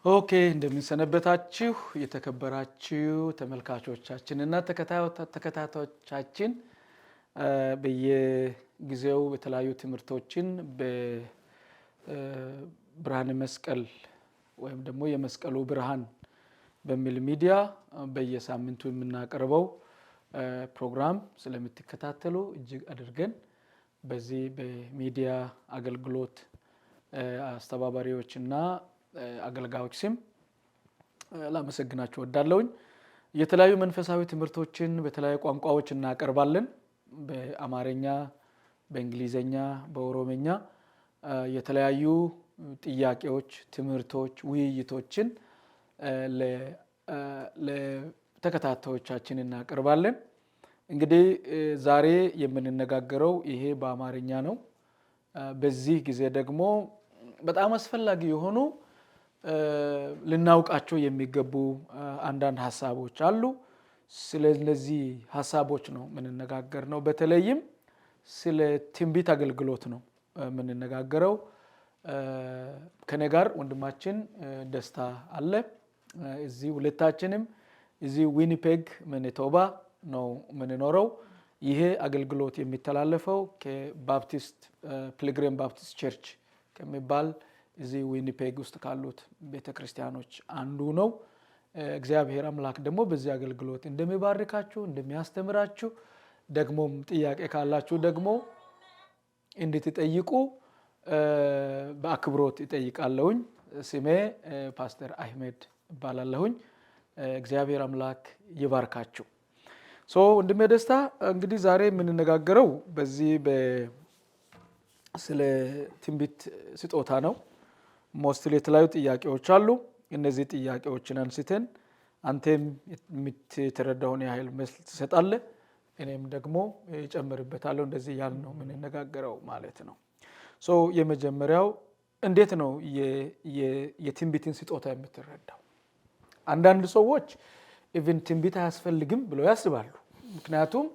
Okay፣ እንደምንሰነበታችሁ የተከበራችሁ ተመልካቾቻችን እና ተከታታዮቻችን፣ በየጊዜው የተለያዩ ትምህርቶችን በብርሃነ መስቀል ወይም ደግሞ የመስቀሉ ብርሃን በሚል ሚዲያ በየሳምንቱ የምናቀርበው ፕሮግራም ስለምትከታተሉ እጅግ አድርገን በዚህ በሚዲያ አገልግሎት አስተባባሪዎች እና አገልጋዮች ስም ላመሰግናችሁ እወዳለሁኝ። የተለያዩ መንፈሳዊ ትምህርቶችን በተለያዩ ቋንቋዎች እናቀርባለን። በአማርኛ፣ በእንግሊዘኛ፣ በኦሮምኛ የተለያዩ ጥያቄዎች፣ ትምህርቶች፣ ውይይቶችን ለተከታታዮቻችን እናቀርባለን። እንግዲህ ዛሬ የምንነጋገረው ይሄ በአማርኛ ነው። በዚህ ጊዜ ደግሞ በጣም አስፈላጊ የሆኑ ልናውቃቸው የሚገቡ አንዳንድ ሀሳቦች አሉ። ስለነዚህ ሀሳቦች ነው የምንነጋገር ነው። በተለይም ስለ ትንቢት አገልግሎት ነው የምንነጋገረው። ከኔ ጋር ወንድማችን ደስታ አለ። እዚህ ሁለታችንም እዚህ ዊኒፔግ ማኒቶባ ነው የምንኖረው። ይሄ አገልግሎት የሚተላለፈው ከ Baptist Pilgrim Baptist Church ከሚባል እዚህ ዊኒፔግ ውስጥ ካሉት ቤተ ክርስቲያኖች አንዱ ነው። እግዚአብሔር አምላክ ደግሞ በዚህ አገልግሎት እንደሚባርካችሁ፣ እንደሚያስተምራችሁ፣ ደግሞም ጥያቄ ካላችሁ ደግሞ እንድትጠይቁ በአክብሮት እጠይቃለሁኝ። ስሜ ፓስተር አህመድ እባላለሁኝ። እግዚአብሔር አምላክ ይባርካችሁ። So ወንድሜ ደስታ፣ እንግዲህ ዛሬ የምንነጋገረው በዚህ ስለ ትንቢት ስጦታ ነው። Mostly የተለያዩ ጥያቄዎች አሉ። እነዚህ ጥያቄዎችን አንስተን አንተም የምትረዳውን ያህል መልስ ትሰጣለህ፣ እኔም ደግሞ እጨምርበታለሁ። እንደዚህ እያልን ነው የምንነጋገረው ማለት ነው። So የመጀመሪያው እንዴት ነው የትንቢትን ስጦታ የምትረዳው? አንዳንድ ሰዎች even ትንቢት አያስፈልግም ብለው ያስባሉ። ምክንያቱም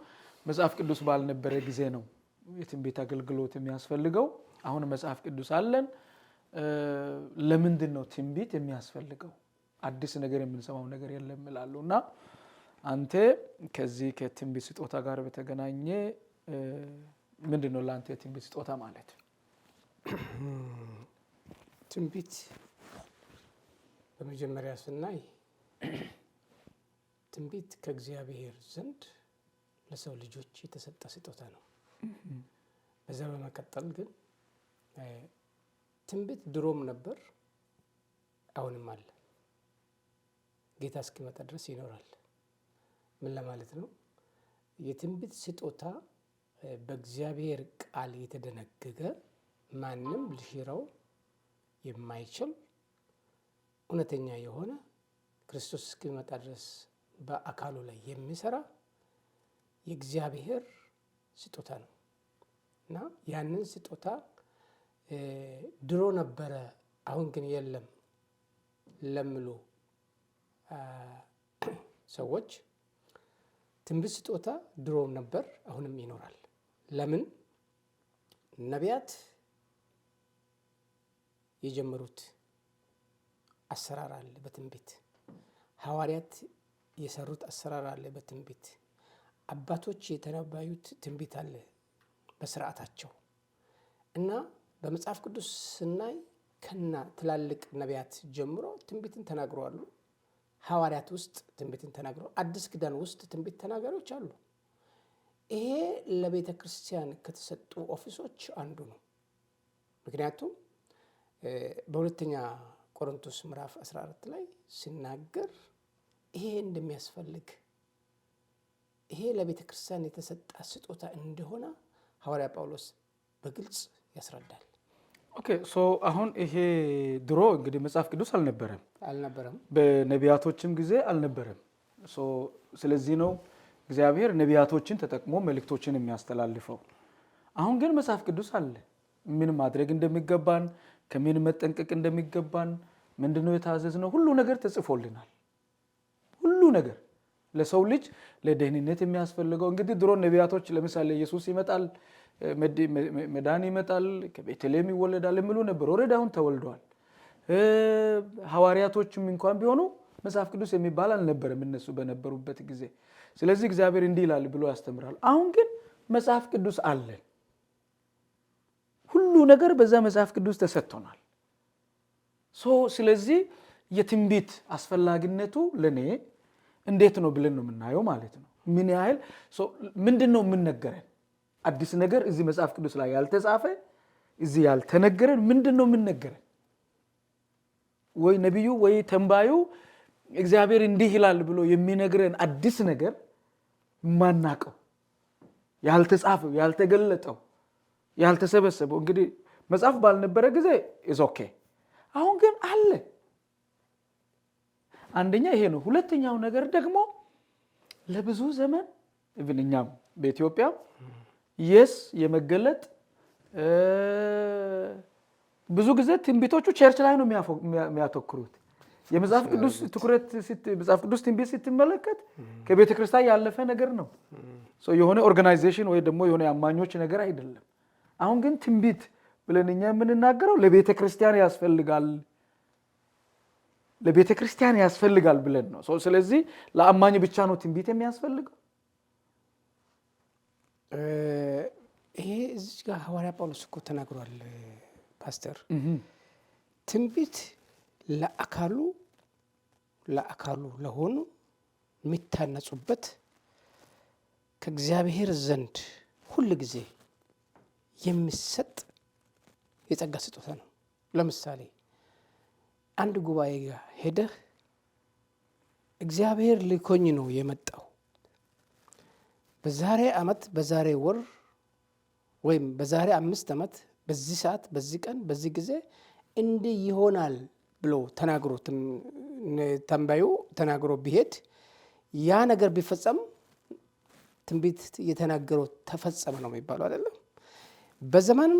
መጽሐፍ ቅዱስ ባልነበረ ጊዜ ነው የትንቢት አገልግሎት የሚያስፈልገው። አሁን መጽሐፍ ቅዱስ አለን። ለምንድን ነው ትንቢት የሚያስፈልገው? አዲስ ነገር የምንሰማው ነገር የለም ይላሉ። እና አንተ ከዚህ ከትንቢት ስጦታ ጋር በተገናኘ ምንድን ነው ለአንተ የትንቢት ስጦታ ማለት? ትንቢት በመጀመሪያ ስናይ ትንቢት ከእግዚአብሔር ዘንድ ለሰው ልጆች የተሰጠ ስጦታ ነው። በዛ በመቀጠል ግን ትንቢት ድሮም ነበር፣ አሁንም አለ። ጌታ እስኪመጣ ድረስ ይኖራል። ምን ለማለት ነው? የትንቢት ስጦታ በእግዚአብሔር ቃል የተደነገገ፣ ማንም ሊሽረው የማይችል፣ እውነተኛ የሆነ፣ ክርስቶስ እስኪመጣ ድረስ በአካሉ ላይ የሚሰራ የእግዚአብሔር ስጦታ ነው። እና ያንን ስጦታ ድሮ ነበረ፣ አሁን ግን የለም ለሚሉ ሰዎች ትንቢት ስጦታ ድሮም ነበር፣ አሁንም ይኖራል። ለምን? ነቢያት የጀመሩት አሰራር አለ በትንቢት። ሐዋርያት የሰሩት አሰራር አለ በትንቢት። አባቶች የተነበዩት ትንቢት አለ በስርዓታቸው። እና በመጽሐፍ ቅዱስ ስናይ ከና ትላልቅ ነቢያት ጀምሮ ትንቢትን ተናግረዋል። ሐዋርያት ውስጥ ትንቢትን ተናግረዋል። አዲስ ኪዳን ውስጥ ትንቢት ተናጋሪዎች አሉ። ይሄ ለቤተ ክርስቲያን ከተሰጡ office ኦች አንዱ ነው። ምክንያቱም በሁለተኛ ቆሮንቶስ ምዕራፍ 14 ላይ ሲናገር ይሄ እንደሚያስፈልግ፣ ይሄ ለቤተ ክርስቲያን የተሰጠ ስጦታ እንደሆነ ሐዋርያ ጳውሎስ በግልጽ ያስረዳል። Okay፣ so አሁን ይሄ ድሮ እንግዲህ መጽሐፍ ቅዱስ አልነበረም። አልነበረም። በነቢያቶችም ጊዜ አልነበረም። So ስለዚህ ነው እግዚአብሔር ነቢያቶችን ተጠቅሞ መልእክቶችን የሚያስተላልፈው። አሁን ግን መጽሐፍ ቅዱስ አለ። ምን ማድረግ እንደሚገባን፣ ከምን መጠንቀቅ እንደሚገባን፣ ምንድነው የታዘዝነው፣ ሁሉ ነገር ተጽፎልናል። ሁሉ ነገር ለሰው ልጅ ለደህንነት የሚያስፈልገው። እንግዲህ ድሮ ነቢያቶች ለምሳሌ ኢየሱስ ይመጣል፣ መዳን ይመጣል፣ ከቤተልሔም ይወለዳል የሚሉ ነበር። Already አሁን ተወልደዋል። ሐዋርያቶችም እንኳን ቢሆኑ መጽሐፍ ቅዱስ የሚባል አልነበረም እነሱ በነበሩበት ጊዜ። ስለዚህ እግዚአብሔር እንዲህ ይላል ብሎ ያስተምራል። አሁን ግን መጽሐፍ ቅዱስ አለን። ሁሉ ነገር በዛ መጽሐፍ ቅዱስ ተሰጥቶናል። So ስለዚህ የትንቢት አስፈላጊነቱ ለእኔ እንዴት ነው ብለን ነው የምናየው ማለት ነው። ምን ያህል ምንድን ነው የምነገረን አዲስ ነገር እዚህ መጽሐፍ ቅዱስ ላይ ያልተጻፈ፣ እዚህ ያልተነገረን ምንድን ነው የምነገረን? ወይ ነቢዩ ወይ ተንባዩ እግዚአብሔር እንዲህ ይላል ብሎ የሚነግረን አዲስ ነገር፣ የማናቀው፣ ያልተጻፈው፣ ያልተገለጠው፣ ያልተሰበሰበው፣ እንግዲህ መጽሐፍ ባልነበረ ጊዜ is okay። አሁን ግን አለ። አንደኛ ይሄ ነው። ሁለተኛው ነገር ደግሞ ለብዙ ዘመን even እኛም በኢትዮጵያ yes የመገለጥ ብዙ ጊዜ ትንቢቶቹ church ላይ ነው የሚያተኩሩት። የመጽሐፍ ቅዱስ ትኩረት፣ መጽሐፍ ቅዱስ ትንቢት ስትመለከት ከቤተ ክርስቲያን ያለፈ ነገር ነው። የሆነ organization ወይ ደግሞ የሆነ የአማኞች ነገር አይደለም። አሁን ግን ትንቢት ብለን እኛ የምንናገረው ለቤተ ክርስቲያን ያስፈልጋል፣ ለቤተ ክርስቲያን ያስፈልጋል ብለን ነው። ስለዚህ ለአማኝ ብቻ ነው ትንቢት የሚያስፈልገው? ይሄ እዚች ጋር ሐዋርያ ጳውሎስ እኮ ተናግሯል ፓስተር። ትንቢት ለአካሉ ለሆኑ የሚታነጹበት ከእግዚአብሔር ዘንድ ሁል ጊዜ የሚሰጥ የጸጋ ስጦታ ነው። ለምሳሌ አንድ ጉባኤ ጋር ሄደህ እግዚአብሔር ልኮኝ ነው የመጣው፣ በዛሬ ዓመት፣ በዛሬ ወር ወይም በዛሬ 5 ዓመት፣ በዚህ ሰዓት፣ በዚህ ቀን፣ በዚህ ጊዜ እንዲህ ይሆናል ብሎ ተናግሮ፣ ተንባዩ ተናግሮ ቢሄድ፣ ያ ነገር ቢፈጸም ትንቢት የተናገረው ተፈጸመ ነው የሚባለው አይደለም። በዘመን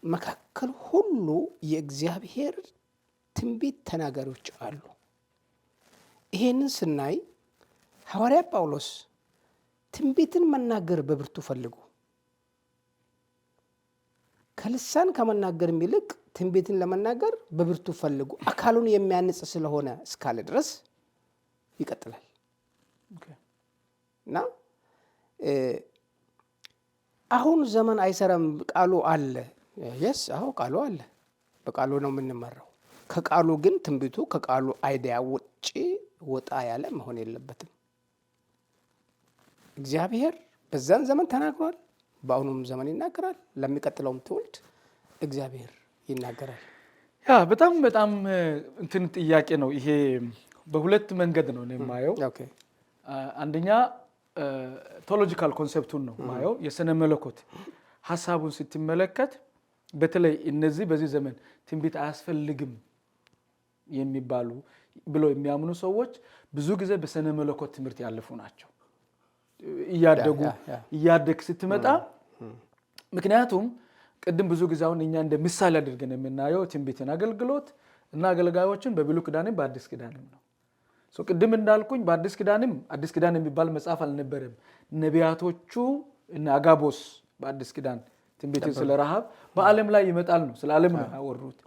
መካከል ሁሉ የእግዚአብሔር ትንቢት ተናጋሪዎች አሉ። ይሄንን ስናይ ሐዋርያ ጳውሎስ ትንቢትን መናገር በብርቱ ፈልጉ፣ ከልሳን ከመናገርም ይልቅ ትንቢትን ለመናገር በብርቱ ፈልጉ፣ አካሉን የሚያንጽ ስለሆነ እስካለ ድረስ ይቀጥላል። እና አሁን ዘመን አይሰራም፣ ቃሉ አለ። Yes፣ አዎ ቃሉ አለ። በቃሉ ነው የምንመራው። ከቃሉ ግን ትንቢቱ ከቃሉ idea ውጭ ወጣ ያለ መሆን የለበትም። እግዚአብሔር በዛን ዘመን ተናግሯል። በአሁኑም ዘመን ይናገራል። ለሚቀጥለውም ትውልድ እግዚአብሔር ይናገራል። Yeah፣ በጣም በጣም እንትን ጥያቄ ነው ይሄ። በሁለት መንገድ ነው የማየው። አንደኛ theological concept ኡን ነው ማየው። የስነ መለኮት ሀሳቡን ስትመለከት በተለይ እነዚህ በዚህ ዘመን ትንቢት አያስፈልግም የሚባሉ ብለው የሚያምኑ ሰዎች ብዙ ጊዜ በስነ መለኮት ትምህርት ያለፉ ናቸው። እያደጉ እያደግ ስትመጣ፣ ምክንያቱም ቅድም ብዙ ጊዜ አሁን እኛ እንደ ምሳሌ አድርገን የምናየው ትንቢትን አገልግሎት እና አገልጋዮችን በብሉይ ኪዳንም በአዲስ ኪዳንም ነው። ቅድም እንዳልኩኝ በአዲስ ኪዳንም አዲስ ኪዳን የሚባል መጽሐፍ አልነበረም። ነቢያቶቹ እነ አጋቦስ በአዲስ ኪዳን ትንቢትን ስለ ረሃብ በዓለም ላይ ይመጣል ነው፣ ስለ ዓለም ነው ያወሩት።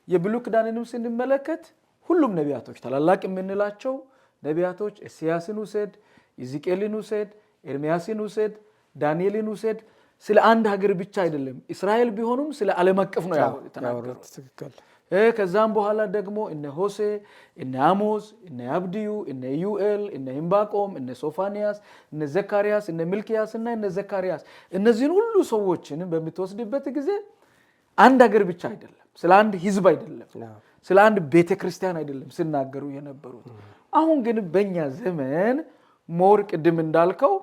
የብሉይ ኪዳንንም ስንመለከት ሁሉም ነቢያቶች፣ ታላላቅ የምንላቸው ነቢያቶች፣ ኢሳያስን ውሰድ፣ ኢዝቅኤልን ውሰድ፣ ኤርሚያስን ውሰድ፣ ዳንኤልን ውሰድ፣ ስለ አንድ ሀገር ብቻ አይደለም። እስራኤል ቢሆኑም ስለ ዓለም አቀፍ ነው የተናገሩት። ከዛም በኋላ ደግሞ እነ ሆሴ፣ እነ አሞስ፣ እነ አብድዩ፣ እነ ኢዩኤል፣ እነ ዕንባቆም፣ እነ ሶፋንያስ፣ እነ ዘካርያስ፣ እነ ሚልክያስ እና እነ ዘካርያስ፣ እነዚህን ሁሉ ሰዎችን በምትወስድበት ጊዜ አንድ ሀገር ብቻ አይደለም፣ ስለ አንድ ህዝብ አይደለም፣ ስለ አንድ ቤተ ክርስቲያን አይደለም ሲናገሩ የነበሩት። አሁን ግን በእኛ ዘመን more ቅድም እንዳልከው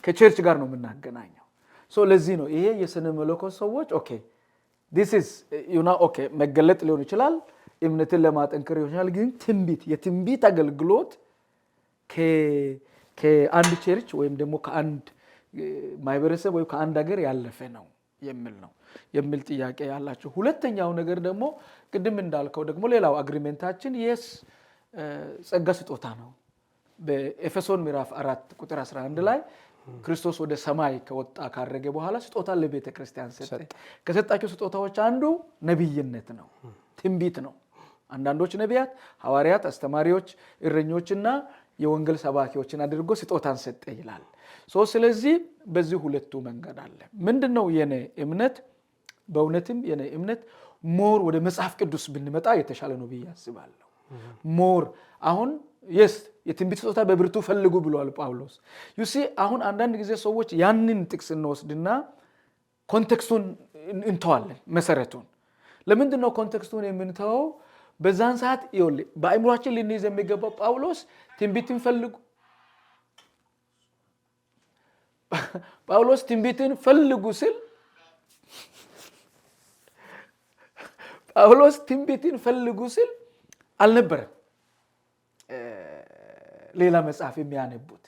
ከ church ጋር ነው የምናገናኘው። ለዚህ ነው ይሄ የስነ መለኮት ሰዎች okay this is okay መገለጥ ሊሆን ይችላል፣ እምነትን ለማጠንከር ሊሆን ይችላል። ግን ትንቢት፣ የትንቢት አገልግሎት ከአንድ church ወይም ደግሞ ከአንድ ማህበረሰብ ወይም ከአንድ ሀገር ያለፈ ነው የሚል ጥያቄ ያላቸው። ሁለተኛው ነገር ደግሞ ቅድም እንዳልከው ደግሞ ሌላው agreement ኣችን yes ጸጋ ስጦታ ነው። በኤፌሶን ምዕራፍ 4 ቁጥር 11 ላይ ክርስቶስ ወደ ሰማይ ከወጣ፣ ካረገ በኋላ ስጦታ ለቤተ ክርስቲያን ሰጠ። ከሰጣቸው ስጦታዎች አንዱ ነቢይነት ነው፣ ትንቢት ነው። አንዳንዶች ነቢያት፣ ሐዋርያት፣ አስተማሪዎች፣ እረኞችና የወንጌል ሰባኪዎችን አድርጎ ስጦታን ሰጠ ይላል። So ስለዚህ በዚህ ሁለቱ መንገድ አለ። ምንድን ነው የኔ እምነት? በእውነትም የኔ እምነት more ወደ መጽሐፍ ቅዱስ ብንመጣ የተሻለ ነው ብዬ አስባለሁ። More አሁን yes የትንቢት ስጦታ በብርቱ ፈልጉ ብሏል ጳውሎስ። You see፣ አሁን አንዳንድ ጊዜ ሰዎች ያንን ጥቅስ እንወስድና context ኡን እንተዋለን፣ መሰረቱን። ለምንድን ነው context ኡን የምንተወው? በዛን ሰዓት ይኸውልህ በአእምሯችን ልንይዝ የሚገባው ጳውሎስ ትንቢትን ፈልጉ ሲል አልነበረም ሌላ መጽሐፍ የሚያነቡት።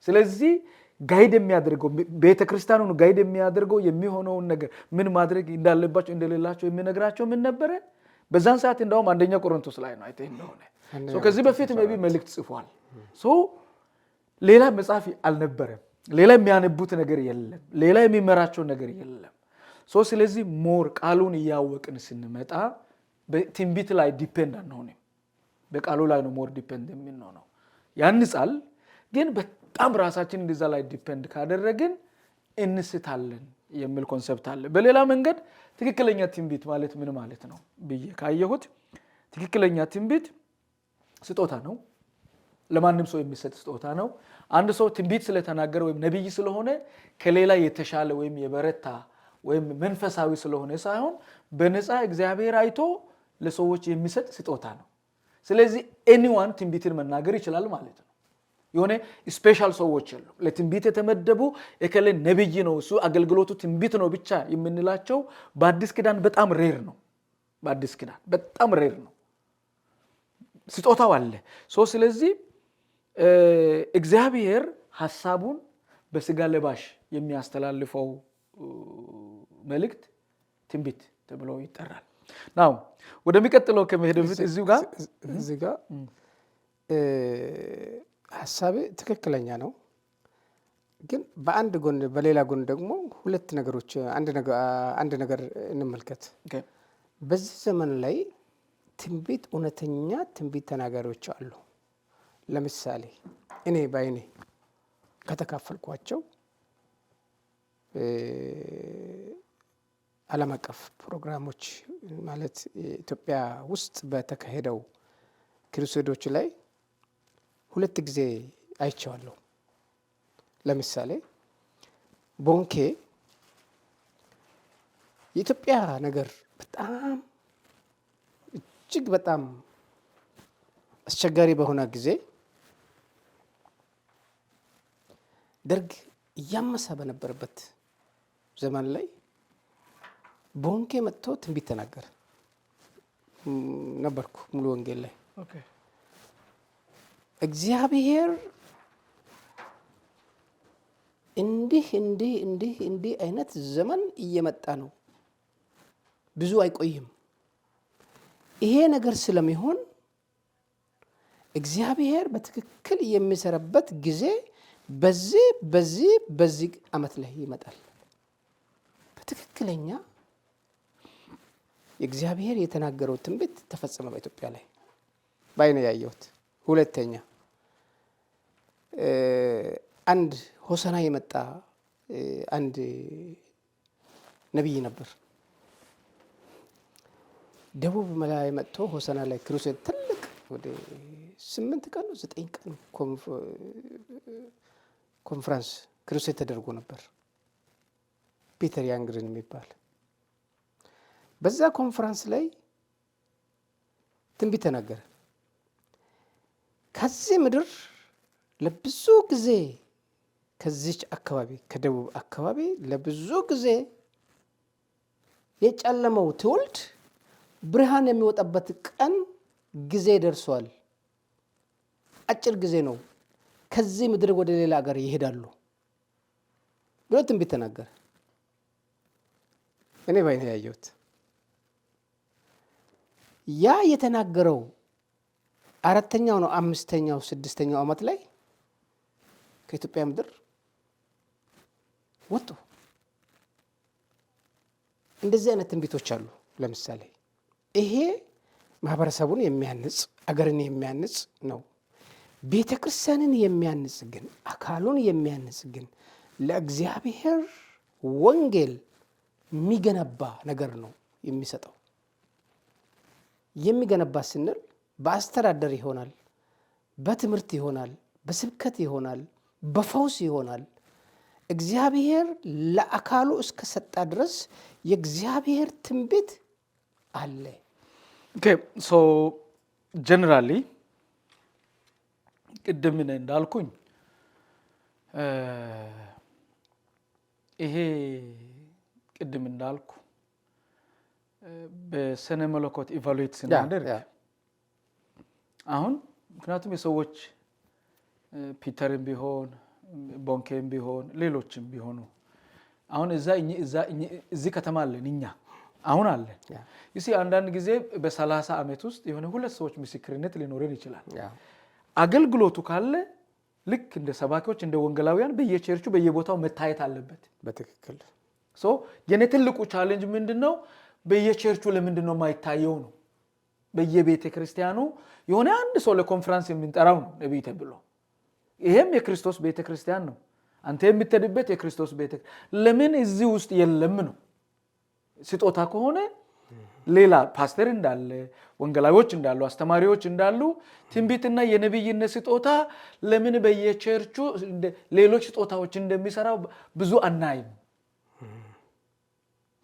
ስለዚህ guide የሚያደርገው፣ ቤተ ክርስቲያኑን guide የሚያደርገው፣ የሚሆነውን ነገር ምን ማድረግ እንዳለባቸው እንደሌላቸው የሚነግራቸው ምን ነበረ? በዛን ሰዓት እንደውም አንደኛ ቆሮንቶስ ላይ ነው፣ አይተህ እንደሆነ ከዚህ በፊት maybe መልእክት ጽፏል። ሌላ መጽሐፍ አልነበረም። ሌላ የሚያነቡት ነገር የለም። ሌላ የሚመራቸው ነገር የለም። So ስለዚህ more ቃሉን እያወቅን ስንመጣ በትንቢት ላይ depend አንሆንም። በቃሉ ላይ ነው more depend የምንሆነው። ያንጻል፣ ግን በጣም ራሳችን እንደዛ ላይ depend ካደረግን እንስታለን የሚል concept አለ። በሌላ መንገድ ትክክለኛ ትንቢት ማለት ምን ማለት ነው ብዬ ካየሁት፣ ትክክለኛ ትንቢት ስጦታ ነው። ለማንም ሰው የሚሰጥ ስጦታ ነው። አንድ ሰው ትንቢት ስለተናገረ ወይም ነቢይ ስለሆነ ከሌላ የተሻለ ወይም የበረታ ወይም መንፈሳዊ ስለሆነ ሳይሆን በነፃ እግዚአብሔር አይቶ ለሰዎች የሚሰጥ ስጦታ ነው። ስለዚህ anyone ትንቢትን መናገር ይችላል ማለት ነው። የሆነ special ሰዎች የሉም። ለትንቢት የተመደቡ፣ እከሌ ነቢይ ነው፣ እሱ አገልግሎቱ ትንቢት ነው ብቻ የምንላቸው በአዲስ ኪዳን በጣም rare ነው። በአዲስ ኪዳን በጣም rare ነው። ስጦታው አለ። So ስለዚህ እግዚአብሔር ሀሳቡን በስጋ ለባሽ የሚያስተላልፈው መልእክት ትንቢት ተብሎ ይጠራል። Now ወደሚቀጥለው ከመሄድ በፊት እዚሁ ጋር እዚህ ጋር ሀሳቤ ትክክለኛ ነው፣ ግን በአንድ ጎን በሌላ ጎን ደግሞ ሁለት ነገሮች፣ አንድ ነገር እንመልከት። በዚህ ዘመን ላይ ትንቢት፣ እውነተኛ ትንቢት ተናጋሪዎች አሉ። ለምሳሌ እኔ በአይኔ ከተካፈልኳቸው ዓለም አቀፍ ፕሮግራሞች፣ ማለት ኢትዮጵያ ውስጥ በተካሄደው crusade ኦች ላይ ሁለት ጊዜ አይቼዋለሁ። ለምሳሌ ቦንኬ የኢትዮጵያ ነገር በጣም እጅግ በጣም አስቸጋሪ በሆነ ጊዜ፣ ደርግ እያመሰ በነበረበት ዘመን ላይ ቦንኬ መጥቶ ትንቢት ተናገረ። ነበርኩ ሙሉ ወንጌል ላይ። እግዚአብሔር እንዲህ እንዲህ እንዲህ እንዲህ አይነት ዘመን እየመጣ ነው፣ ብዙ አይቆይም። ይሄ ነገር ስለሚሆን እግዚአብሔር በትክክል የሚሰራበት ጊዜ በዚህ በዚህ በዚህ ዓመት ላይ ይመጣል። በትክክለኛ እግዚአብሔር የተናገረው ትንቢት ተፈጸመ በኢትዮጵያ ላይ፣ በአይኔ ያየሁት። ሁለተኛ አንድ ሆሰና የመጣ አንድ ነቢይ ነበር። ደቡብ ላይ መጥቶ ሆሰና ላይ crusade ትልቅ ወደ 8 ቀን 9 ቀን conference crusade ተደርጎ ነበር። ፒተር ያንግርን የሚባል በዛ ኮንፈረንስ ላይ ትንቢት ተናገረ። ከዚህ ምድር ለብዙ ጊዜ፣ ከዚች አካባቢ፣ ከደቡብ አካባቢ ለብዙ ጊዜ የጨለመው ትውልድ ብርሃን የሚወጣበት ቀን ጊዜ ደርሷል። አጭር ጊዜ ነው። ከዚህ ምድር ወደ ሌላ ሀገር ይሄዳሉ ብሎ ትንቢት ተናገረ። እኔ ባይኔ ያየሁት ያ የተናገረው አራተኛው ነው፣ አምስተኛው፣ ስድስተኛው ዓመት ላይ ከኢትዮጵያ ምድር ወጡ። እንደዚህ አይነት ትንቢቶች አሉ። ለምሳሌ ይሄ ማህበረሰቡን የሚያንጽ፣ አገርን የሚያንጽ ነው። ቤተ ክርስቲያንን የሚያንጽ ግን፣ አካሉን የሚያንጽ ግን፣ ለእግዚአብሔር ወንጌል የሚገነባ ነገር ነው የሚሰጠው። የሚገነባ ስንል በአስተዳደር ይሆናል፣ በትምህርት ይሆናል፣ በስብከት ይሆናል፣ በፈውስ ይሆናል። እግዚአብሔር ለአካሉ እስከሰጣ ድረስ የእግዚአብሔር ትንቢት አለ። Okay, so generally ቅድም እንዳልኩኝ ይሄ ቅድም እንዳልኩ በስነ መለኮት evaluate ስናደርግ አሁን ምክንያቱም የሰዎች ፒተርም ቢሆን፣ ቦንኬም ቢሆን፣ ሌሎችም ቢሆኑ አሁን እዛ እዚህ ከተማ አለን፣ እኛ አሁን አለን። You see፣ አንዳንድ ጊዜ በ30 ዓመት ውስጥ የሆነ ሁለት ሰዎች ምስክርነት ሊኖረን ይችላል። አገልግሎቱ ካለ ልክ እንደ ሰባኪዎች፣ እንደ ወንጌላውያን በየቸርቹ በየቦታው መታየት አለበት። በትክክል። So የኔ ትልቁ challenge ምንድን ነው? በየቸርቹ ለምንድን ነው የማይታየው ነው። በየቤተ ክርስቲያኑ የሆነ አንድ ሰው ለኮንፈረንስ የምንጠራው ነው ነቢይ ተብሎ። ይሄም የክርስቶስ ቤተ ክርስቲያን ነው። አንተ የምትሄድበት የክርስቶስ ቤተ ለምን እዚህ ውስጥ የለም ነው። ስጦታ ከሆነ ሌላ ፓስተር እንዳለ፣ ወንጌላዊዎች እንዳሉ፣ አስተማሪዎች እንዳሉ ትንቢትና የነቢይነት ስጦታ ለምን በየቸርቹ ሌሎች ስጦታዎች እንደሚሰራው ብዙ አናይም።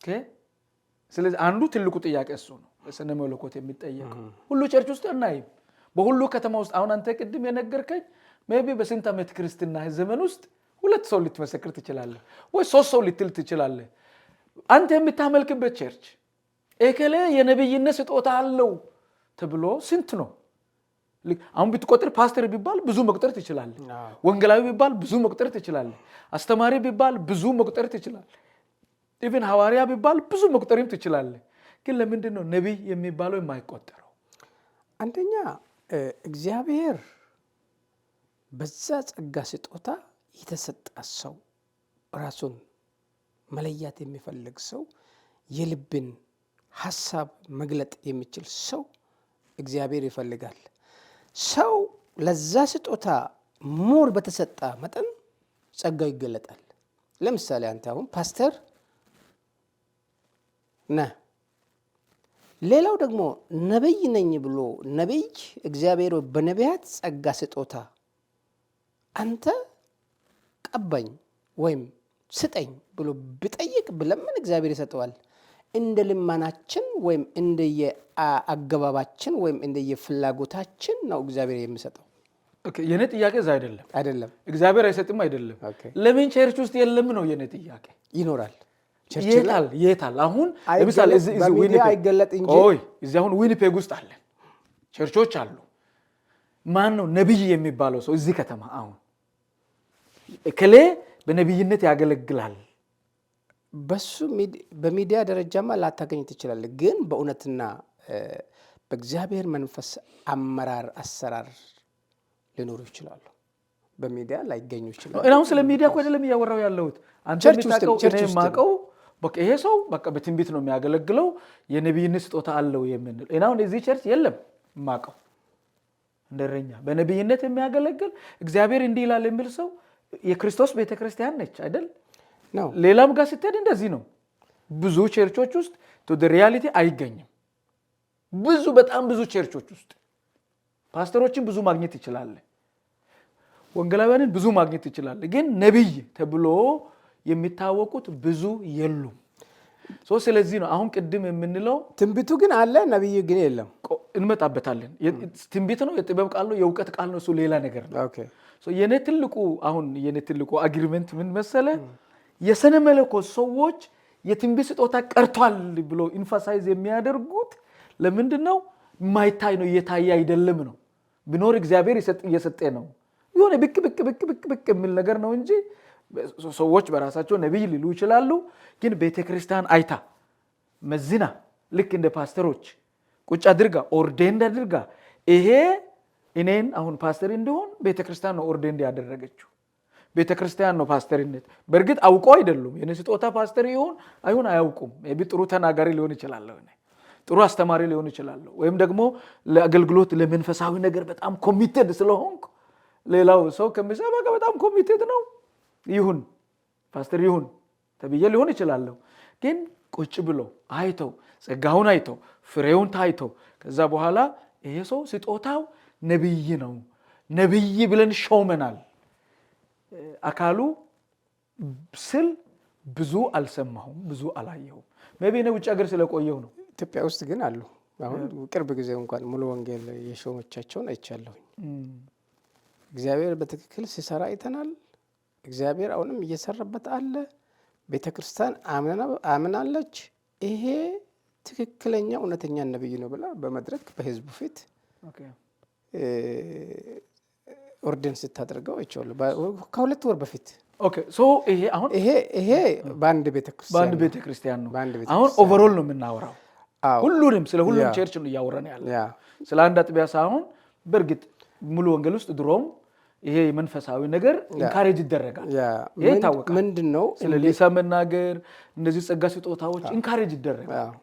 Okay? ስለዚህ አንዱ ትልቁ ጥያቄ እሱ ነው። በስነ መለኮት የሚጠየቀው ሁሉ church ውስጥ አናይም። በሁሉ ከተማ ውስጥ አሁን አንተ ቅድም የነገርከኝ maybe በስንት ዓመት ክርስትና ዘመን ውስጥ ሁለት ሰው ልትመሰክር ትችላለህ፣ ወይ ሶስት ሰው ልትል ትችላለህ። አንተ የምታመልክበት church እከሌ የነቢይነት ስጦታ አለው ተብሎ ስንት ነው? አሁን ብትቆጥር ፓስተር ቢባል ብዙ መቁጠር ትችላለህ። ወንጌላዊ ቢባል ብዙ መቁጠር ትችላለህ። አስተማሪ ቢባል ብዙ መቁጠር ትችላለህ። Even ሐዋርያ ቢባል ብዙ መቁጠርም ትችላለህ። ግን ለምንድን ነው ነቢይ የሚባለው የማይቆጠረው? አንደኛ እግዚአብሔር በዛ ጸጋ ስጦታ የተሰጠ ሰው፣ ራሱን መለያት የሚፈልግ ሰው፣ የልብን ሀሳብ መግለጥ የሚችል ሰው እግዚአብሔር ይፈልጋል። ሰው ለዛ ስጦታ more በተሰጠ መጠን ጸጋው ይገለጣል። ለምሳሌ አንተ አሁን ፓስተር ነህ። ሌላው ደግሞ ነብይ ነኝ ብሎ ነብይ እግዚአብሔር በነቢያት ጸጋ ስጦታ አንተ ቀባኝ ወይም ስጠኝ ብሎ ቢጠይቅ፣ ብለምን እግዚአብሔር ይሰጠዋል። እንደ ልመናችን ወይም እንደየአገባባችን ወይም እንደየፍላጎታችን ነው እግዚአብሔር የሚሰጠው። Okay፣ የኔ ጥያቄ እዛ አይደለም። አይደለም። እግዚአብሔር አይሰጥም አይደለም። ለምን church ውስጥ የለም ነው የኔ ጥያቄ። ይኖራል። የታል? የታል? አሁን ለምሳሌ እዚህ በሚዲያ አይገለጥ እንጂ። ቆይ፣ እዚህ አሁን ዊኒፔግ ውስጥ አለን፣ ቸርቾች አሉ። ማን ነው ነቢይ የሚባለው ሰው እዚህ ከተማ? አሁን እከሌ በነቢይነት ያገለግላል። በሱ በሚዲያ ደረጃማ ላታገኝ ትችላለህ። ግን በእውነትና በእግዚአብሔር መንፈስ አመራር አሰራር ሊኖሩ ይችላሉ። በሚዲያ ላይገኙ ይችላሉ። እኔ አሁን ስለ ሚዲያ እኮ አይደለም እያወራሁ ያለሁት። አንተ church ውስጥም የምታውቀው church እኔ ውስጥም የማውቀው በቃ ይሄ ሰው በቃ በትንቢት ነው የሚያገለግለው፣ የነቢይነት ስጦታ አለው የምንል እኔ አሁን እዚህ church የለም የማውቀው እንደረኛ በነቢይነት የሚያገለግል፣ እግዚአብሔር እንዲህ ይላል የሚል ሰው። የክርስቶስ ቤተክርስቲያን ነች አይደል? ነው። ሌላም ጋር ስትሄድ እንደዚህ ነው። ብዙ ቸርቾች ውስጥ to reality አይገኝም። ብዙ፣ በጣም ብዙ ቸርቾች ውስጥ ፓስተሮችን ብዙ ማግኘት ትችላለህ። ወንጌላውያንን ብዙ ማግኘት ትችላለህ። ግን ነቢይ ተብሎ የሚታወቁት ብዙ የሉም። So ስለዚህ ነው አሁን ቅድም የምንለው። ትንቢቱ ግን አለ፣ ነቢዩ ግን የለም። እንመጣበታለን። ትንቢት ነው፣ የጥበብ ቃል ነው፣ የእውቀት ቃል ነው። እሱ ሌላ ነገር ነው። So የኔ ትልቁ አሁን የኔ ትልቁ agreement ምን መሰለ? የስነ መለኮት ሰዎች የትንቢት ስጦታ ቀርቷል ብሎ emphasize የሚያደርጉት ለምንድን ነው? የማይታይ ነው፣ እየታየ አይደለም ነው። ቢኖር እግዚአብሔር እየሰጠ ነው። የሆነ ብቅ ብቅ ብቅ ብቅ ብቅ የሚል ነገር ነው እንጂ ሰዎች በራሳቸው ነቢይ ሊሉ ይችላሉ። ግን ቤተክርስቲያን አይታ፣ መዝና፣ ልክ እንደ ፓስተሮች ቁጭ አድርጋ፣ ordained አድርጋ፣ ይሄ እኔን አሁን ፓስተር እንድሆን ቤተክርስቲያን ነው ordained ያደረገችው። ቤተክርስቲያን ነው ፓስተርነት። በእርግጥ አውቆ አይደሉም። የኔ ስጦታ ፓስተር ይሁን አይሁን አያውቁም። Maybe ጥሩ ተናጋሪ ሊሆን ይችላል። እኔ ጥሩ አስተማሪ ሊሆን ይችላለሁ፣ ወይም ደግሞ ለአገልግሎት ለመንፈሳዊ ነገር በጣም committed ስለሆንኩ ሌላው ሰው ከሚሰማ በቃ በጣም committed ነው ይሁን ፓስተር ይሁን ተብዬ ሊሆን ይችላለሁ። ግን ቁጭ ብሎ አይተው፣ ጸጋውን አይተው፣ ፍሬውን ታይተው ከዛ በኋላ ይሄ ሰው ስጦታው ነቢይ ነው፣ ነቢይ ብለን ሾመናል አካሉ ስል ብዙ አልሰማሁም፣ ብዙ አላየሁም። Maybe እኔ ውጭ ሀገር ስለቆየሁ ነው። ኢትዮጵያ ውስጥ ግን አሉ። አሁን ቅርብ ጊዜ እንኳን ሙሉ ወንጌል የሾመቻቸውን አይቻለሁኝ። እግዚአብሔር በትክክል ሲሰራ አይተናል። እግዚአብሔር አሁንም እየሰራበት አለ። ቤተ ክርስቲያን አምናለች። ይሄ ትክክለኛ እውነተኛ ነብይ ነው ብላ በመድረክ በህዝቡ ፊት ordain ስታደርገው አይቼዋለሁ። ከ2 ወር በፊት። Okay, so ይሄ አሁን ይሄ በአንድ ቤተ ክርስቲያን በአንድ ቤተ ክርስቲያን ነው። አሁን overall ነው የምናወራው። ሁሉንም ስለ ሁሉም church ነው እያወራን ያለ፣ ስለ አንድ አጥቢያ ሳይሆን። በእርግጥ ሙሉ ወንጌል ውስጥ ድሮም ይሄ የመንፈሳዊ ነገር encourage ይደረጋል። ይሄ ይታወቃል። ምንድን ነው? ስለ ልሳን መናገር እነዚህ ጸጋ ስጦታዎች encourage ይደረጋል።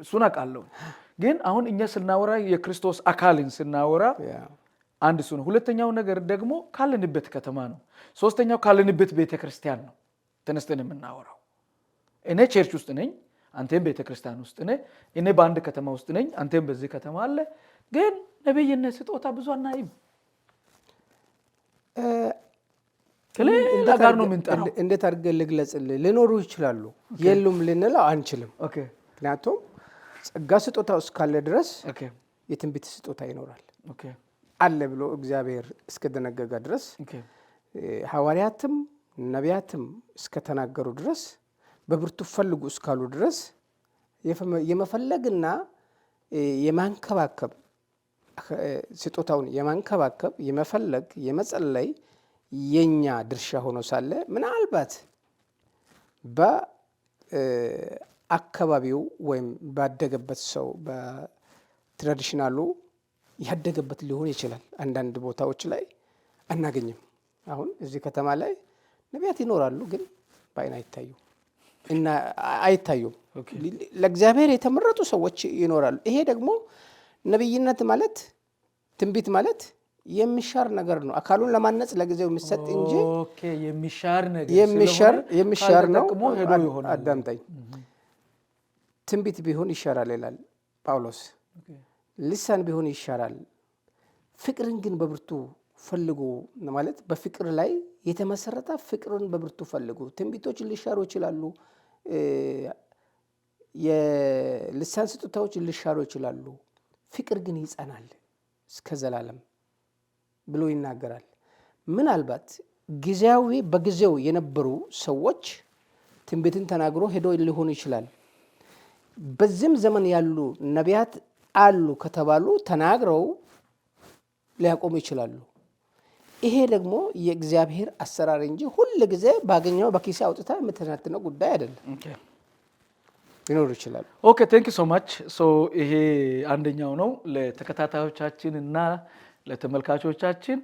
እሱን አውቃለሁ። ግን አሁን እኛ ስናወራ የክርስቶስ አካልን ስናወራ አንድ እሱ ነው። ሁለተኛው ነገር ደግሞ ካለንበት ከተማ ነው። ሶስተኛው ካለንበት ቤተክርስቲያን ነው ተነስተን የምናወራው። እኔ church ውስጥ ነኝ፣ አንተም ቤተክርስቲያን ውስጥ ነህ። እኔ በአንድ ከተማ ውስጥ ነኝ፣ አንተም በዚህ ከተማ አለ። ግን ነብይነት ስጦታ ብዙ አናይም። ከሌላ ጋር ነው የምንጠራው። እንዴት አድርገን ልግለጽልህ? ሊኖሩ ይችላሉ፣ የሉም ልንለው አንችልም። ምክንያቱም ጸጋ ስጦታ እስካለ ድረስ የትንቢት ስጦታ ይኖራል አለ ብሎ እግዚአብሔር እስከደነገገ ድረስ፣ ሐዋርያትም ነቢያትም እስከተናገሩ ድረስ፣ በብርቱ ፈልጉ እስካሉ ድረስ የመፈለግና የማንከባከብ፣ ስጦታውን የማንከባከብ፣ የመፈለግ፣ የመጸለይ የኛ ድርሻ ሆኖ ሳለ ምናልባት በአካባቢው ወይም ባደገበት ሰው በ traditional ኡ ያደገበት ሊሆን ይችላል። አንዳንድ ቦታዎች ላይ አናገኝም። አሁን እዚህ ከተማ ላይ ነቢያት ይኖራሉ፣ ግን በአይን አይታዩም እና አይታዩም። ለእግዚአብሔር የተመረጡ ሰዎች ይኖራሉ። ይሄ ደግሞ ነቢይነት ማለት ትንቢት ማለት የሚሻር ነገር ነው። አካሉን ለማነጽ ለጊዜው የሚሰጥ እንጂ የሚሻር ነገር የሚሻር ነው። አዳምጠኝ። ትንቢት ቢሆን ይሻራል ይላል ጳውሎስ። ልሳን ቢሆን ይሻራል። ፍቅርን ግን በብርቱ ፈልጉ ማለት በፍቅር ላይ የተመሰረተ ፍቅርን በብርቱ ፈልጉ። ትንቢቶች ሊሻሩ ይችላሉ። የልሳን ስጦታዎች ሊሻሩ ይችላሉ። ፍቅር ግን ይጸናል እስከ ዘላለም ብሎ ይናገራል። ምናልባት ጊዜያዊ በጊዜው የነበሩ ሰዎች ትንቢትን ተናግሮ ሄዶ ሊሆኑ ይችላል። በዚህም ዘመን ያሉ ነቢያት አሉ ከተባሉ ተናግረው ሊያቆሙ ይችላሉ። ይሄ ደግሞ የእግዚአብሔር አሰራር እንጂ ሁል ጊዜ ባገኘው በኪሴ አውጥታ የምትተነትነው ጉዳይ አይደለም። ሊኖሩ ይችላሉ። Okay, thank you so much። So ይሄ አንደኛው ነው። ለተከታታዮቻችን እና ለተመልካቾቻችን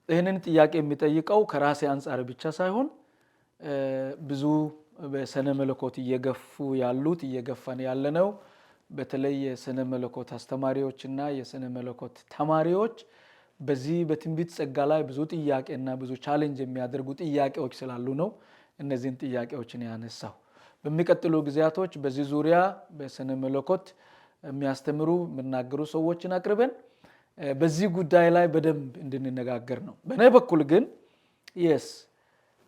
ይህንን ጥያቄ የሚጠይቀው ከራሴ አንጻር ብቻ ሳይሆን ብዙ በስነ መለኮት እየገፉ ያሉት፣ እየገፋን ያለነው በተለይ የስነ መለኮት አስተማሪዎች እና የስነ መለኮት ተማሪዎች በዚህ በትንቢት ጸጋ ላይ ብዙ ጥያቄና ብዙ challenge የሚያደርጉ ጥያቄዎች ስላሉ ነው እነዚህን ጥያቄዎችን ያነሳው። በሚቀጥሉ ጊዜያቶች በዚህ ዙሪያ በስነ መለኮት የሚያስተምሩ፣ የሚናገሩ ሰዎችን አቅርበን በዚህ ጉዳይ ላይ በደንብ እንድንነጋገር ነው። በእኔ በኩል ግን yes፣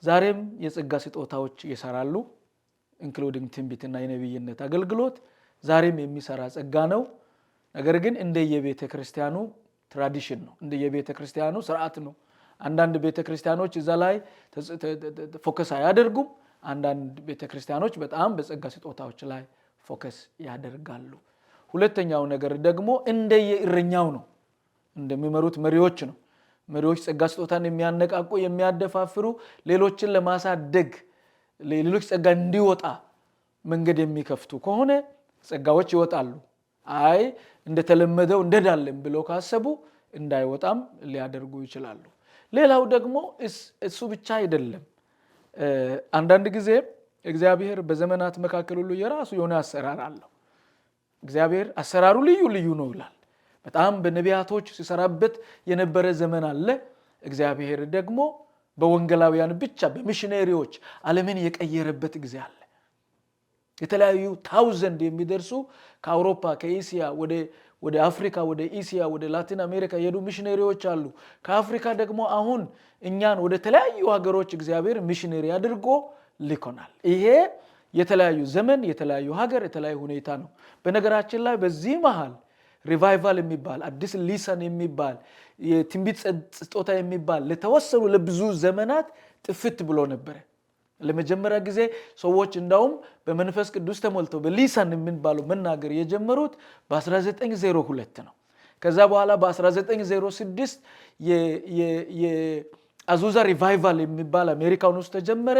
ዛሬም የጸጋ ስጦታዎች ይሰራሉ፣ including ትንቢትና የነቢይነት አገልግሎት ዛሬም የሚሰራ ጸጋ ነው። ነገር ግን እንደየቤተ ክርስቲያኑ tradition ነው፣ እንደየቤተ ክርስቲያኑ ስርዓት ነው። አንዳንድ ቤተ ክርስቲያኖች እዛ ላይ focus አያደርጉም። አንዳንድ ቤተ ክርስቲያኖች በጣም በጸጋ ስጦታዎች ላይ focus ያደርጋሉ። ሁለተኛው ነገር ደግሞ እንደየእረኛው ነው፣ እንደሚመሩት መሪዎች ነው። መሪዎች ጸጋ ስጦታን የሚያነቃቁ፣ የሚያደፋፍሩ፣ ሌሎችን ለማሳደግ፣ ሌሎች ጸጋ እንዲወጣ መንገድ የሚከፍቱ ከሆነ ጸጋዎች ይወጣሉ። አይ እንደተለመደው እንደዳለን ብለው ካሰቡ እንዳይወጣም ሊያደርጉ ይችላሉ። ሌላው ደግሞ እሱ ብቻ አይደለም። አንዳንድ ጊዜ እግዚአብሔር በዘመናት መካከል ሁሉ የራሱ የሆነ አሰራር አለው። እግዚአብሔር አሰራሩ ልዩ ልዩ ነው ይላል። በጣም በነቢያቶች ሲሰራበት የነበረ ዘመን አለ። እግዚአብሔር ደግሞ በወንጌላውያን ብቻ፣ በሚሽነሪዎች ዓለምን የቀየረበት ጊዜ አለ። የተለያዩ thousand የሚደርሱ ከአውሮፓ፣ ከኤስያ ወደ አፍሪካ፣ ወደ እስያ፣ ወደ ላቲን አሜሪካ የሄዱ ሚሽነሪዎች አሉ። ከአፍሪካ ደግሞ አሁን እኛን ወደ ተለያዩ ሀገሮች እግዚአብሔር ሚሽነሪ አድርጎ ልኮናል። ይሄ የተለያዩ ዘመን፣ የተለያዩ ሀገር፣ የተለያዩ ሁኔታ ነው። በነገራችን ላይ በዚህ መሃል revival የሚባል፣ አዲስ ሊሳን የሚባል፣ የትንቢት ስጦታ የሚባል ለተወሰኑ ለብዙ ዘመናት ጥፍት ብሎ ነበረ። ለመጀመሪያ ጊዜ ሰዎች እንዳውም በመንፈስ ቅዱስ ተሞልተው በሊሳን የሚባለው መናገር የጀመሩት በ1902 ነው። ከዛ በኋላ በ1906 የአዙዛ revival የሚባል አሜሪካን ውስጥ ተጀመረ።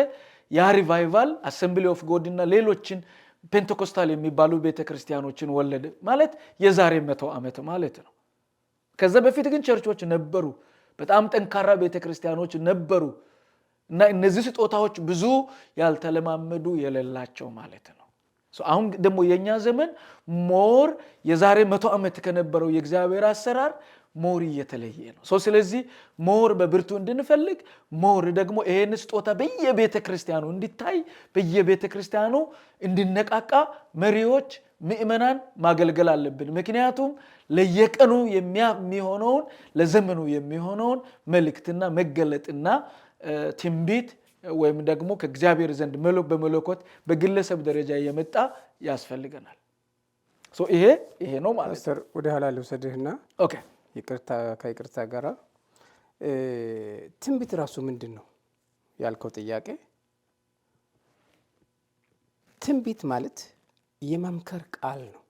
ያ revival Assembly of God እና ሌሎችን ፔንቴኮስታል የሚባሉ ቤተክርስቲያኖችን ወለደ። ማለት የዛሬ 100 ዓመት ማለት ነው። ከዛ በፊት ግን ቸርቾች ነበሩ። በጣም ጠንካራ ቤተክርስቲያኖች ነበሩ። እና እነዚህ ስጦታዎች ብዙ ያልተለማመዱ የሌላቸው ማለት ነው። አሁን ደግሞ የእኛ ዘመን more የዛሬ 100 ዓመት ከነበረው የእግዚአብሔር አሰራር more እየተለየ ነው። ስለዚህ more በብርቱ እንድንፈልግ፣ more ደግሞ ይሄን ስጦታ በየቤተ ክርስቲያኑ እንዲታይ፣ በየቤተ ክርስቲያኑ እንዲነቃቃ መሪዎች፣ ምእመናን ማገልገል አለብን። ምክንያቱም ለየቀኑ የሚሆነውን፣ ለዘመኑ የሚሆነውን መልእክትና መገለጥና ትንቢት ወይም ደግሞ ከእግዚአብሔር ዘንድ በመለኮት በግለሰብ ደረጃ የመጣ ያስፈልገናል። ይሄ ነው ማለት ነው። ፓስተር፣ ወደ ኋላ ልውሰድህና ይቅርታ፣ ከይቅርታ ጋራ ትንቢት ራሱ ምንድን ነው ያልከው ጥያቄ፣ ትንቢት ማለት የመምከር ቃል ነው።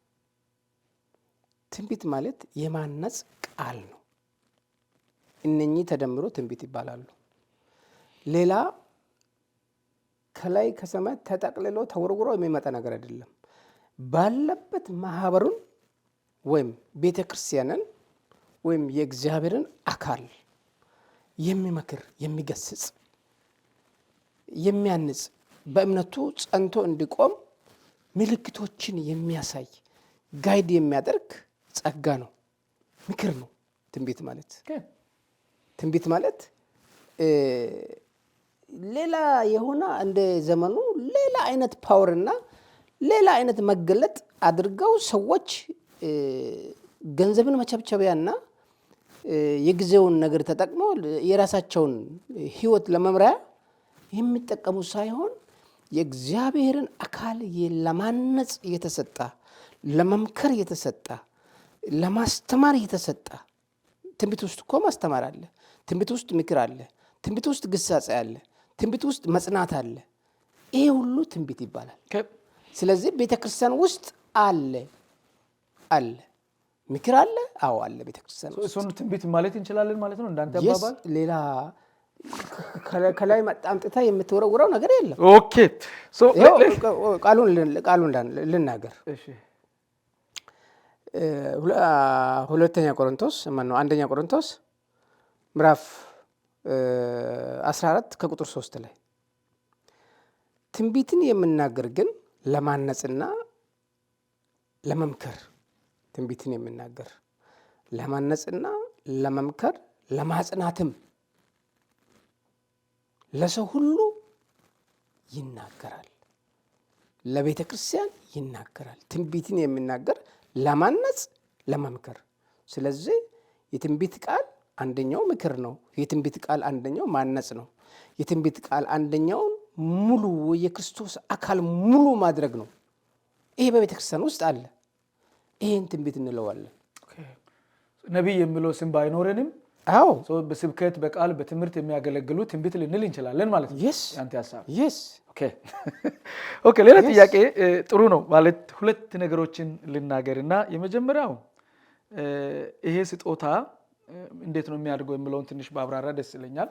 ትንቢት ማለት የማነጽ ቃል ነው። እነኚህ ተደምሮ ትንቢት ይባላሉ። ሌላ ከላይ ከሰማይ ተጠቅልሎ ተወርውሮ የሚመጣ ነገር አይደለም። ባለበት ማህበሩን ወይም ቤተ ክርስቲያንን ወይም የእግዚአብሔርን አካል የሚመክር፣ የሚገስጽ፣ የሚያንጽ፣ በእምነቱ ጸንቶ እንዲቆም ምልክቶችን የሚያሳይ፣ guide የሚያደርግ ጸጋ ነው፣ ምክር ነው ትንቢት ማለት። ትንቢት ማለት ሌላ የሆነ እንደ ዘመኑ ሌላ አይነት power እና ሌላ አይነት መገለጥ አድርገው ሰዎች ገንዘብን መቸብቸቢያና የጊዜውን ነገር ተጠቅመው የራሳቸውን ሕይወት ለመምሪያ የሚጠቀሙ ሳይሆን የእግዚአብሔርን አካል ለማነጽ የተሰጠ፣ ለመምከር የተሰጠ፣ ለማስተማር የተሰጠ። ትንቢት ውስጥ እኮ ማስተማር አለ። ትንቢት ውስጥ ምክር አለ። ትንቢት ውስጥ ግሳጼ አለ። ትንቢት ውስጥ መጽናት አለ። ይሄ ሁሉ ትንቢት ይባላል። ስለዚህ ቤተ ክርስቲያን ውስጥ አለ፣ ምክር አለ። አዎ አለ ቤተ ክርስቲያን ውስጥ። እሱን ትንቢት ማለት እንችላለን ማለት ነው እንዳንተ አባባል። ሌላ ከላይ አምጥታ የምትወረውረው ነገር የለም። ቃሉን ልናገር። ሁለተኛ ቆሮንቶስ፣ ማነው፣ አንደኛ ቆሮንቶስ ምዕራፍ 14 ከቁጥር 3 ላይ ትንቢትን የምናገር ግን ለማነጽና ለመምከር፣ ትንቢትን የምናገር ለማነጽና ለመምከር ለማጽናትም ለሰው ሁሉ ይናገራል፣ ለቤተ ክርስቲያን ይናገራል። ትንቢትን የሚናገር ለማነጽ፣ ለመምከር። ስለዚህ የትንቢት ቃል አንደኛው ምክር ነው። የትንቢት ቃል አንደኛው ማነጽ ነው። የትንቢት ቃል አንደኛውን ሙሉ የክርስቶስ አካል ሙሉ ማድረግ ነው። ይሄ በቤተ ክርስቲያን ውስጥ አለ። ይሄን ትንቢት እንለዋለን። ነቢይ የሚለው ስም ባይኖረንም በስብከት፣ በቃል፣ በትምህርት የሚያገለግሉ ትንቢት ልንል እንችላለን ማለት ነው። ያንተ ሀሳብ። Okay። ሌላ ጥያቄ ጥሩ ነው፣ ማለት ሁለት ነገሮችን ልናገር እና የመጀመሪያው ይሄ ስጦታ እንዴት ነው የሚያድገው የሚለውን ትንሽ ባብራራ ደስ ይለኛል።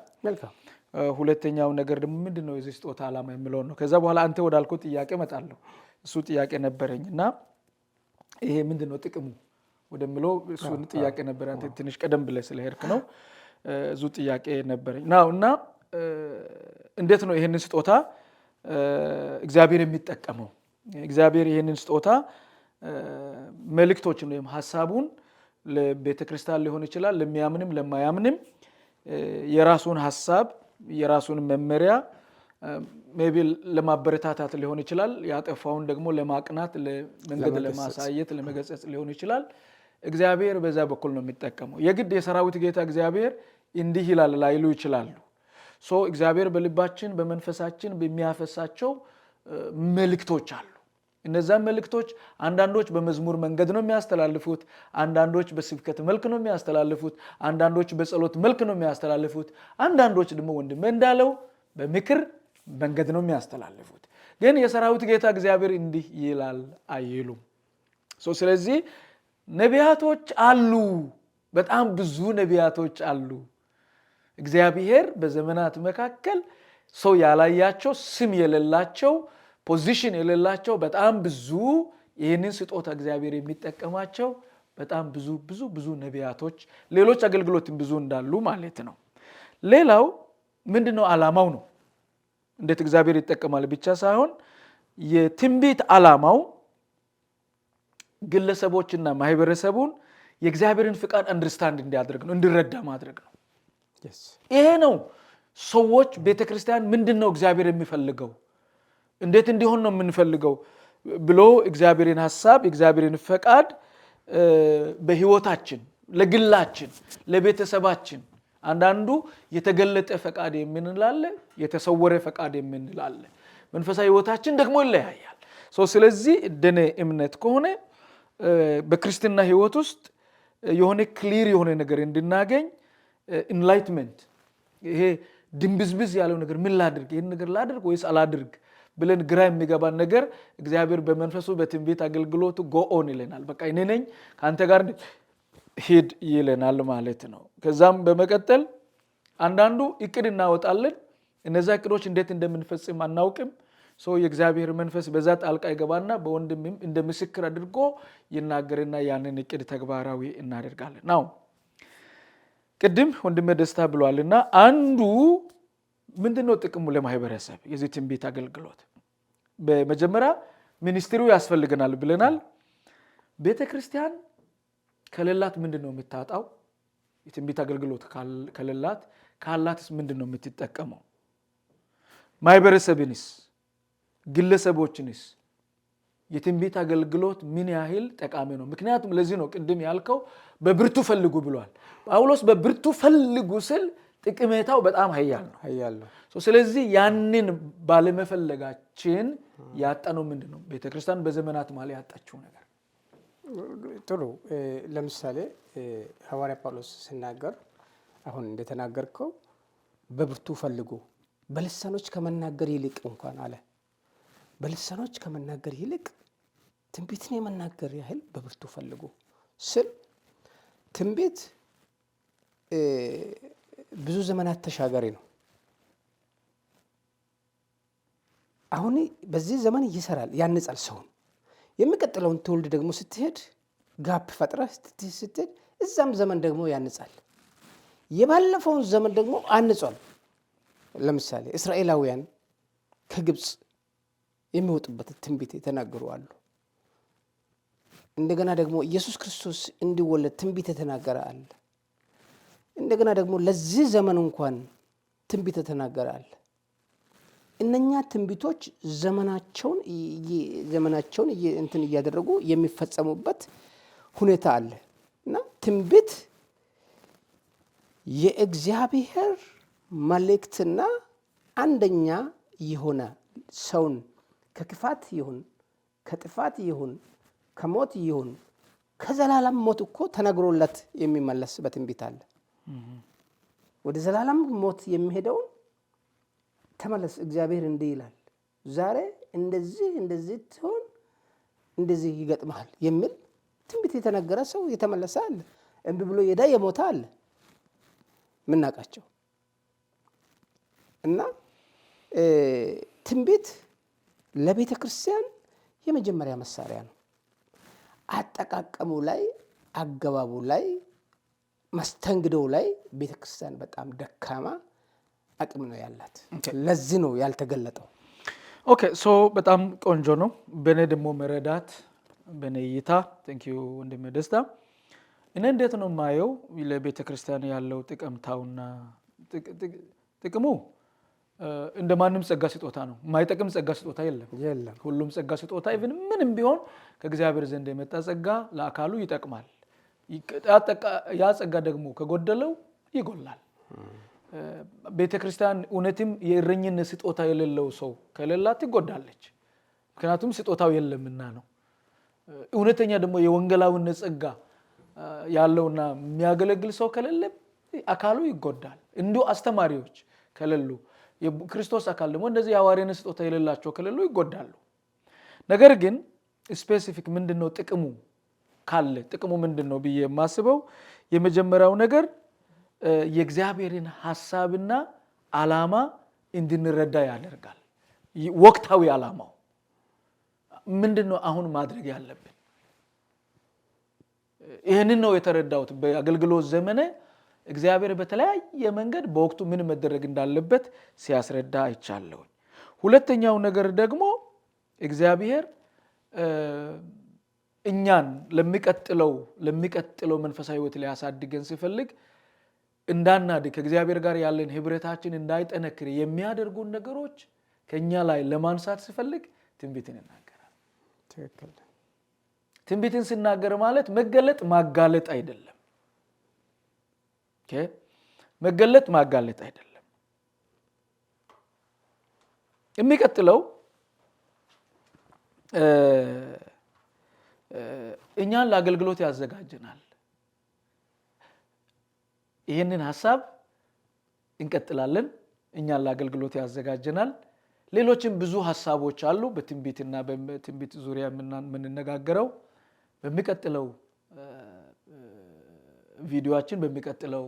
ሁለተኛው ነገር ደግሞ ምንድን ነው የዚህ ስጦታ ዓላማ የሚለውን ነው። ከዛ በኋላ አንተ ወዳልከው ጥያቄ እመጣለሁ። እሱ ጥያቄ ነበረኝ እና ይሄ ምንድን ነው ጥቅሙ ወደሚለው እሱን ጥያቄ ነበር። አንተ ትንሽ ቀደም ብለህ ስለሄድክ ነው። እዙ ጥያቄ ነበረኝ now። እና እንዴት ነው ይሄንን ስጦታ እግዚአብሔር የሚጠቀመው? እግዚአብሔር ይሄንን ስጦታ መልእክቶችን ወይም ሀሳቡን ለቤተ ክርስቲያን ሊሆን ይችላል፣ ለሚያምንም ለማያምንም የራሱን ሀሳብ የራሱን መመሪያ maybe ለማበረታታት ሊሆን ይችላል። ያጠፋውን ደግሞ ለማቅናት፣ መንገድ ለማሳየት፣ ለመገሰጽ ሊሆን ይችላል። እግዚአብሔር በዛ በኩል ነው የሚጠቀመው። የግድ የሰራዊት ጌታ እግዚአብሔር እንዲህ ይላል ላይሉ ይችላሉ። So እግዚአብሔር በልባችን በመንፈሳችን በሚያፈሳቸው መልእክቶች አሉ። እነዛን መልእክቶች አንዳንዶች በመዝሙር መንገድ ነው የሚያስተላልፉት፣ አንዳንዶች በስብከት መልክ ነው የሚያስተላልፉት፣ አንዳንዶች በጸሎት መልክ ነው የሚያስተላልፉት፣ አንዳንዶች ደግሞ ወንድሜ እንዳለው በምክር መንገድ ነው የሚያስተላልፉት። ግን የሰራዊት ጌታ እግዚአብሔር እንዲህ ይላል አይሉም። ስለዚህ ነቢያቶች አሉ፣ በጣም ብዙ ነቢያቶች አሉ። እግዚአብሔር በዘመናት መካከል ሰው ያላያቸው፣ ስም የሌላቸው፣ position የሌላቸው በጣም ብዙ ይህንን ስጦታ እግዚአብሔር የሚጠቀማቸው በጣም ብዙ ብዙ ብዙ ነቢያቶች፣ ሌሎች አገልግሎትም ብዙ እንዳሉ ማለት ነው። ሌላው ምንድን ነው? ዓላማው ነው። እንዴት እግዚአብሔር ይጠቀማል ብቻ ሳይሆን የትንቢት ዓላማው ግለሰቦችና ማህበረሰቡን የእግዚአብሔርን ፍቃድ understand እንዲያደርግ ነው፣ እንዲረዳ ማድረግ ነው። ይሄ ነው። ሰዎች ቤተክርስቲያን ምንድን ነው እግዚአብሔር የሚፈልገው፣ እንዴት እንዲሆን ነው የምንፈልገው ብሎ እግዚአብሔርን ሀሳብ እግዚአብሔርን ፈቃድ በህይወታችን፣ ለግላችን፣ ለቤተሰባችን፣ አንዳንዱ የተገለጠ ፈቃድ የምንል አለ፣ የተሰወረ ፈቃድ የምንል አለ። መንፈሳዊ ህይወታችን ደግሞ ይለያያል። ስለዚህ እንደኔ እምነት ከሆነ በክርስትና ህይወት ውስጥ የሆነ clear የሆነ ነገር እንድናገኝ፣ enlightenment፣ ይሄ ድንብዝብዝ ያለው ነገር፣ ምን ላድርግ፣ ይህን ነገር ላድርግ ወይስ አላድርግ ብለን ግራ የሚገባን ነገር እግዚአብሔር በመንፈሱ በትንቢት አገልግሎቱ go on ይለናል። በቃ እኔ ነኝ፣ ከአንተ ጋር ሂድ ይለናል ማለት ነው። ከዛም በመቀጠል አንዳንዱ እቅድ እናወጣለን። እነዛ እቅዶች እንዴት እንደምንፈጽም አናውቅም። So የእግዚአብሔር መንፈስ በዛ ጣልቃ ይገባና በወንድምም እንደ ምስክር አድርጎ ይናገርና ያንን እቅድ ተግባራዊ እናደርጋለን። Now ቅድም ወንድሜ ደስታ ብሏልና አንዱ ምንድን ነው ጥቅሙ ለማህበረሰብ የዚህ ትንቢት አገልግሎት? በመጀመሪያ ministry ው ያስፈልገናል ብለናል። ቤተ ክርስቲያን ከሌላት ምንድን ነው የምታጣው? የትንቢት አገልግሎት ከሌላት፣ ካላትስ ምንድን ነው የምትጠቀመው? ማህበረሰብንስ፣ ግለሰቦችንስ የትንቢት አገልግሎት ምን ያህል ጠቃሚ ነው? ምክንያቱም ለዚህ ነው ቅድም ያልከው በብርቱ ፈልጉ ብሏል ጳውሎስ። በብርቱ ፈልጉ ስል ጥቅሜታው በጣም ሀያል ነው። ሀያል ነው። ስለዚህ ያንን ባለመፈለጋችን ያጣነው ምንድን ነው? ቤተክርስቲያን በዘመናት መሀል ያጣችው ነገር። ጥሩ። ለምሳሌ ሐዋርያ ጳውሎስ ሲናገር አሁን እንደተናገርከው በብርቱ ፈልጉ፣ በልሳኖች ከመናገር ይልቅ እንኳን አለ፣ በልሳኖች ከመናገር ይልቅ ትንቢትን የመናገር ያህል በብርቱ ፈልጉ ስል ትንቢት ብዙ ዘመናት ተሻጋሪ ነው። አሁን በዚህ ዘመን ይሰራል፣ ያንጻል ሰውን። የሚቀጥለውን ትውልድ ደግሞ ስትሄድ gap ፈጥረህ ስትሄድ እዛም ዘመን ደግሞ ያንጻል። የባለፈውን ዘመን ደግሞ አንጿል። ለምሳሌ እስራኤላውያን ከግብፅ የሚወጡበት ትንቢት የተናገሩ አሉ። እንደገና ደግሞ ኢየሱስ ክርስቶስ እንዲወለድ ትንቢት የተናገረ አለ። እንደገና ደግሞ ለዚህ ዘመን እንኳን ትንቢት የተናገረ አለ። እነኛ ትንቢቶች ዘመናቸውን እንትን እያደረጉ የሚፈጸሙበት ሁኔታ አለ እና ትንቢት የእግዚአብሔር መልእክትና አንደኛ የሆነ ሰውን ከክፋት ይሁን፣ ከጥፋት ይሁን፣ ከሞት ይሁን፣ ከዘላለም ሞት እኮ ተነግሮለት የሚመለስ በትንቢት አለ። ወደ ዘላለም ሞት የሚሄደውን ተመለስ፣ እግዚአብሔር እንዲህ ይላል፣ ዛሬ እንደዚህ እንደዚህ ትሆን፣ እንደዚህ ይገጥመሃል የሚል ትንቢት የተነገረ ሰው የተመለሰ አለ። እምቢ ብሎ የዳ የሞተ አለ ምናውቃቸው። እና ትንቢት ለቤተ ክርስቲያን የመጀመሪያ መሳሪያ ነው። አጠቃቀሙ ላይ፣ አገባቡ ላይ፣ መስተንግዶው ላይ ቤተ ክርስቲያን በጣም ደካማ አቅም ነው ያላት። ለዚህ ነው ያልተገለጠው። Okay, so በጣም ቆንጆ ነው። በእኔ ደግሞ መረዳት በእኔ እይታ። Thank you ወንድሜ ደስታ። እኔ እንዴት ነው የማየው ለቤተ ክርስቲያን ያለው ጥቅምታውና ጥቅሙ እንደ ማንም ጸጋ ስጦታ ነው። የማይጠቅም ጸጋ ስጦታ የለም። የለም። ሁሉም ጸጋ ስጦታ even ምንም ቢሆን ከእግዚአብሔር ዘንድ የመጣ ጸጋ ለአካሉ ይጠቅማል። ያ ጸጋ ደግሞ ከጎደለው ይጎላል። ቤተ ክርስቲያን እውነትም የእረኝነት ስጦታ የሌለው ሰው ከሌላት ትጎዳለች። ምክንያቱም ስጦታው የለምና ነው። እውነተኛ ደግሞ የወንጌላዊነት ጸጋ ያለውና የሚያገለግል ሰው ከሌለ አካሉ ይጎዳል። እንዲሁ አስተማሪዎች ከሌሉ፣ የክርስቶስ አካል ደግሞ እንደዚህ የሐዋርያነት ስጦታ የሌላቸው ከሌሉ ይጎዳሉ። ነገር ግን specific ምንድን ነው ጥቅሙ ካለ፣ ጥቅሙ ምንድን ነው ብዬ የማስበው የመጀመሪያው ነገር የእግዚአብሔርን ሀሳብና ዓላማ እንድንረዳ ያደርጋል። ወቅታዊ ዓላማው ምንድን ነው? አሁን ማድረግ ያለብን ይህንን ነው የተረዳሁት። በአገልግሎት ዘመኔ እግዚአብሔር በተለያየ መንገድ በወቅቱ ምን መደረግ እንዳለበት ሲያስረዳ አይቻለሁኝ። ሁለተኛው ነገር ደግሞ እግዚአብሔር እኛን ለሚቀጥለው መንፈሳዊ ሕይወት ሊያሳድገን ሲፈልግ እንዳናድግ፣ ከእግዚአብሔር ጋር ያለን ህብረታችን እንዳይጠነክር የሚያደርጉን ነገሮች ከኛ ላይ ለማንሳት ሲፈልግ ትንቢትን ይናገራል። ትንቢትን ሲናገር ማለት መገለጥ ማጋለጥ አይደለም። መገለጥ ማጋለጥ አይደለም። የሚቀጥለው እኛን ለአገልግሎት ያዘጋጀናል። ይህንን ሀሳብ እንቀጥላለን። እኛን ለአገልግሎት ያዘጋጀናል። ሌሎችም ብዙ ሀሳቦች አሉ በትንቢትና በትንቢት ዙሪያ የምንነጋገረው። በሚቀጥለው ቪዲዮአችን፣ በሚቀጥለው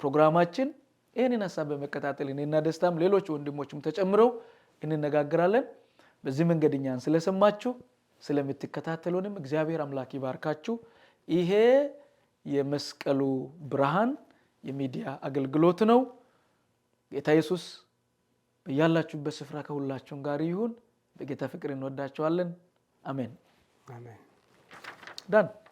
ፕሮግራማችን ይህንን ሀሳብ በመከታተል እኔና ደስታም ሌሎች ወንድሞችም ተጨምረው እንነጋገራለን። በዚህ መንገድ እኛን ስለሰማችሁ ስለምትከታተሉንም እግዚአብሔር አምላክ ይባርካችሁ። ይሄ የመስቀሉ ብርሃን የሚዲያ አገልግሎት ነው። ጌታ ኢየሱስ በያላችሁበት ስፍራ ከሁላችሁም ጋር ይሁን። በጌታ ፍቅር እንወዳችኋለን። አሜን። አሜን። Done.